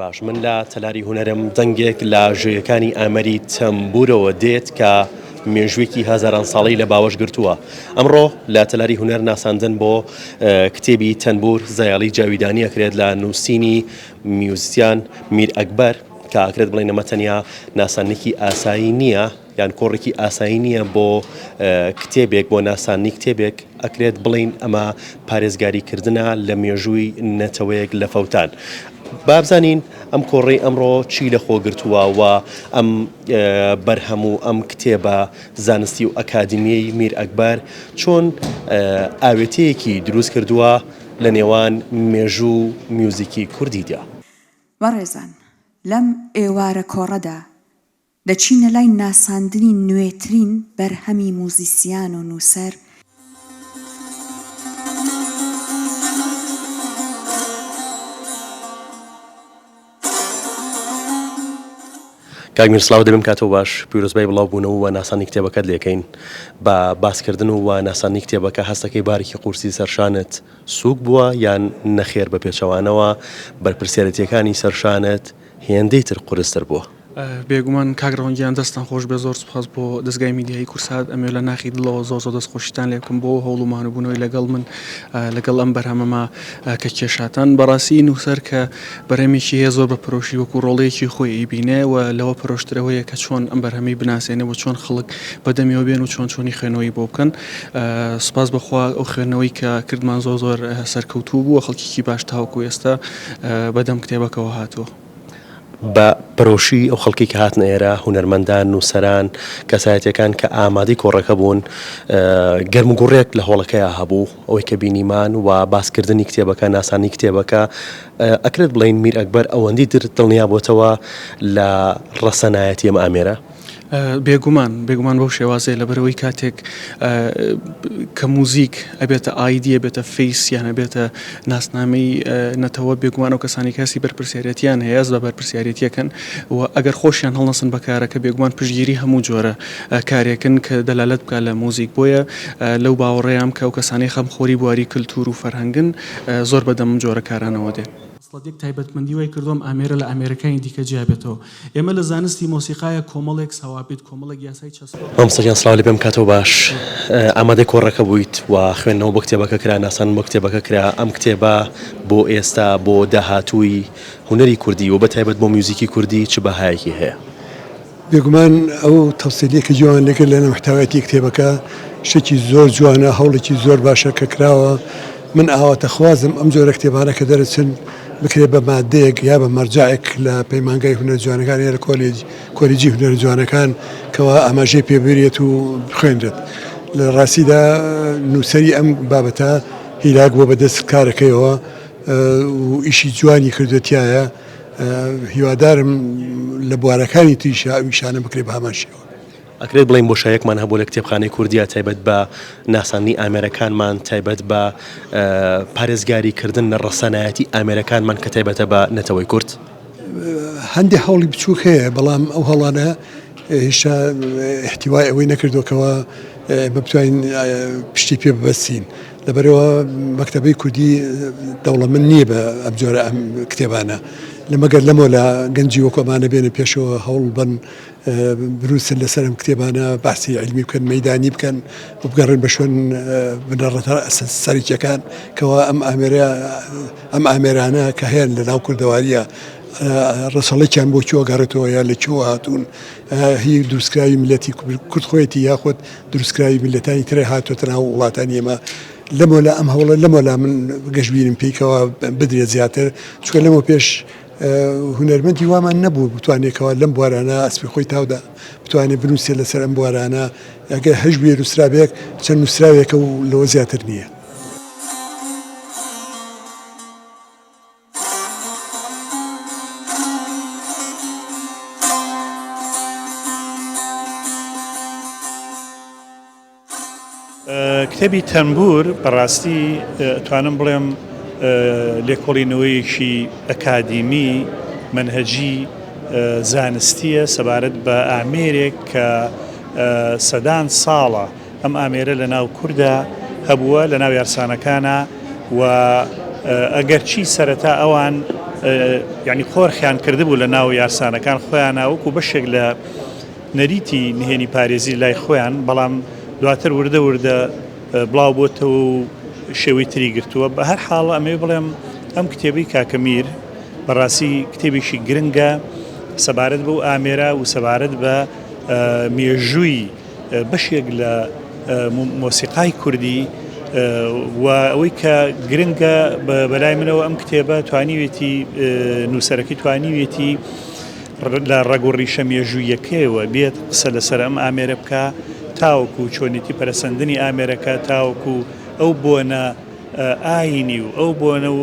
باش من لە تەلاری هونەرم دەنگێک لە ژێیەکانی ئامەری تەمبوورەوە دێت کە مێژوویەکی هەزاران ساڵەی لە باوەش گرتووە. ئەمڕۆ لە تەلاری هونەر ناساندن بۆ کتێبی تەنبوور زایەڵی جاویدانی ئەکرێت لە نووسینی میوزسیان میر ئەکبەر کە ئەکرێت بڵێین ئەمە تەنیا ناساندنێکی ئاسایی نییە، یان کۆڕێکی ئاسایی نییە بۆ کتێبێک بۆ ناساندنی کتێبێک ئەکرێت بڵێین ئەمە پارێزگاری کردنە لە مێژووی نەتەوەیەک لە فەوتان. با بزانین ئەم کۆڕەی ئەمڕۆ چی لە خۆ گرتووە و ئەم بەرهەم و ئەم کتێبە زانستی و ئەکادیمیەی میر ئەکبەر چۆن ئاوێتەیەکی دروست کردووە لە نێوان مێژوو و میوزیکی کوردیدا. بەڕێزان لەم ئێوارە کۆڕەدا دەچینە لای ناساندنی نوێترین بەرهەمی موزیسیان و نووسەر، کاک میر سڵاوت دەبم کاتەوە باش پیرۆزبای بڵاو بوونەوە و ناسانی کتێبەکەت لێکەین بە باسکردن و ناسانی کتێبەکە هەستەکەی بارێکی قورسی سەرشانت سووک بووە یان نەخێر بە پێچەوانەوە بەرپرسیارێتیەکانی سەرشانت هێندەی تر قورستر بووە. بێگومان کاک ڕەوەند گیان دەستتان خۆش بێت زۆر سوپاس بۆ دەزگای میدیایی کوردسات ئەمەوێ لە ناخی دڵەوە زۆر زۆر دەست خۆشیتان لێ بکەم بۆ هەوڵ و مانوبوونەوەی لەگەڵ من لەگەڵ ئەم بەرهەمەما کە کێشاتان بەڕاستی نووسەر کە بەرهەمێکی هەیە زۆر بە پەرۆشی وەکو ڕۆڵەیەکی خۆی ئەیبینێ و لەوە پەرۆشترەوەیە کە چۆن ئەم بەرهەمەی بناسێنێ و چۆن خەڵک بە دەمیەوە بێن و چۆن چۆنی خوێنەوەی بۆ بکەن سوپاس بەخوا ئەو خوێندنەوەی کە کردمان زۆر زۆر سەرکەوتوو بوو خەڵکیکی باش تاوەکو ئێستا بەدەم کتێبەکەوە هاتووە. بە پەرۆشی ئەو خەڵکەی کە هاتنە ئێرە، هونەرمەندان، نووسەران، کەسایەتییەکان کە ئامادەی کۆڕەکە بوون، گەرموگوڕێک لە هۆڵەکەیا هەبوو، ئەوەی کە بینیمان و باسکردنی کتێبەکە، ناساندنی کتێبەکە، ئەکرێت بڵێین میر ئەکبەر ئەوەندەی تر دڵنیا بۆتەوە لە ڕەسەنایەتی ئەم ئامێرە؟ بێگومان بێگومان بەو شێوازەیە لەبەرئەوەی کاتێک کە موزیک ئەبێتە ئایدی ئەبێتە face یان ئەبێتە ناسنامەی نەتەوە بێگومان ئەو کەسانی کە هەستی بەرپرسیارەتیان هەیە هەست بە بەرپرسیارەتیەکەن و ئەگەر خۆشیان هەڵنەسن بە کارەکە بێگومان پشتگیری هەموو جۆرە کارێکن کە دەلالەت بکات لە موزیک بۆیە لەو باوەڕەیام کە ئەو کەسانەی خەمخۆری بواری کلتور و فەرهەنگن زۆر بەدەم جۆرە کارانەوە دێن. خەسڵەتێک تایبەتمەندی وای کردووە ئەم ئامێرە لە ئامێرەکانی دیکە جیا بێتەوە. ئێمە لە زانستی مۆسیقایا کۆمەڵێک سەوابت، کۆمەڵێک یاسای چەسپاو. مامۆستا گیان سڵاو لێبێم کاتەوە باش ئامادەی کۆڕەکە بوویت و خوێندنەوە بۆ کتێبەکە کرا ناساندن بۆ کتێبەکە کرا ئەم کتێبە بۆ ئێستا بۆ داهاتووی هونەری کوردی و بەتایبەت بۆ میوزیکی کوردی چ بەهایەکی هەیە؟ بێگومان ئەو تەفسیلەی کە جوان لێکرد لە محتوایەتی کتێبەکە شتێکی زۆر جوانە هەوڵێکی زۆر باشە کە کراوە من ئاواتەخوازم ئەم جۆرە کتێبانە کە دەرەچن بکرێت بە مادەیەک یا بە مەرجەعێک لە پەیمانگای هونەر جوانەکان یا لە کۆلێج کۆلیجی هونەر جوانەکان کەوا ئاماژەی پێ برێت و بخوێنرێت لە ڕاستیدا نووسەری ئەم بابەتە هیلاک بووە بە دەست کارەکەیەوە و ئیشی جوانی کردووە تیایە هیوادارم لە بوارەکانی تریشا ئەو ئیشانە بکرێت بە هەمان شێوە. ئەکرێت بڵێین بۆشاییەکمان هەبووە لە کتێبخانەی کوردییا تایبەت بە ناساندنی ئامێرەکانمان، تایبەت بە پارێزگاری کردن لە ڕەسەنایەتی ئامێرەکانمان کە تایبەتە بە نەتەوەی کورد؟ هەندێک هەوڵی بچووک هەیە، بەڵام ئەو هەوڵانە هیشتا ئیحتیوای ئەوەی نەکردووە کەوا ئێمە بتوانین پشتی پێ ببەستین. لەبەرئەوە مەکتەبەی کوردی دەوڵەمەند نییە بە ئەم جۆرە ئەم کتێبانە. لە مەگەر لەمەولا گەنجی وەکو ئەمانە بێنە پێشەوە هەوڵ بەن بنووسن لەسەر ئەم کتێبانە بەحسی عیلمی بکەن مەیدانی بکەن و بگەڕێن بە شوێن بنەڕەتە سەرەکیەکان کەوا ئەم ئامێرە ئەم ئامێرانە کە هەیەن لە ناو کوردەواریە ڕەچەڵەکیان بۆ کوێ گەڕێتەوە یا لە کوێوە هاتوون هی دروستکراوی میللەتی کورد خۆیەتی یاخود دروستکراوی میللەتانی ترە هاتۆتە ناو وڵاتانی ئێمە لەمەولا ئەم هەوڵە لەمەولا من گەشبینم پێی کەوا بدرێت زیاتر چونکە لەمەو پێش هونەرمەندی وامان نەبوو بتوانێت کەوا لەم بوارانە ئەسپی خۆی تاودا بتوانێت بنووسێت لەسەر ئەم بوارانە ئەگەر هەشبێ نووسرابێک چەند نووسراوێکە و لەوە زیاتر نییە. کتێبی تەنبوور بەڕاستی ئەتوانم بڵێم لێکۆڵینەوەیەکی ئەکادیمی مەنهەجی زانستیە سەبارەت بە ئامێرێک کە سەدان ساڵە ئەم ئامێرە لە ناو کوردا هەبووە، لە ناو یارسانەکانا و ئەگەرچی سەرەتا ئەوان. یانی قۆرخیان کردبوو لە ناو یارسانەکان خۆیانا وەکو بەشێک لە نەریتی نهێنی پارێزی لای خۆیان، بەڵام دواتر وردە وردە بڵاو بۆتەوە و شێوەی تری گرتووە. بە هەر حاڵ ئەمەوێ بڵێم ئەم کتێبەی کاکە میر بەڕاستی کتێبێکی گرنگە سەبارەت بەو ئامێرە و سەبارەت بە مێژووی بەشێک لە مۆسیقای کوردی و ئەوەی کە گرنگە بەلای منەوە ئەم کتێبە توانیوێتی نووسەرەکەی توانیوێتی لە ڕەگ و ڕیشە مێژوویەکەیەوە بێت قسە لەسەر ئەم ئامێرە بکە تاوەکو چۆنێتی پەرەسەندنی ئامێرەکە تاوەکو ئەو بۆنە ئاینی و ئەو بۆنە و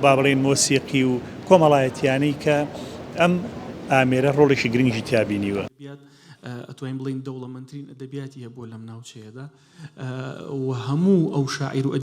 با بڵێین مۆسیقی و کۆمەڵایەتیانەی کە ئەم ئامێرە ڕۆڵێکی گرنگی تیا بینیوە. ئەتوانین بڵێین دەوڵەمەندترین ئەدەبیاتی هەبووە لەم ناوچەیەدا و هەموو ئەو شاعیر و.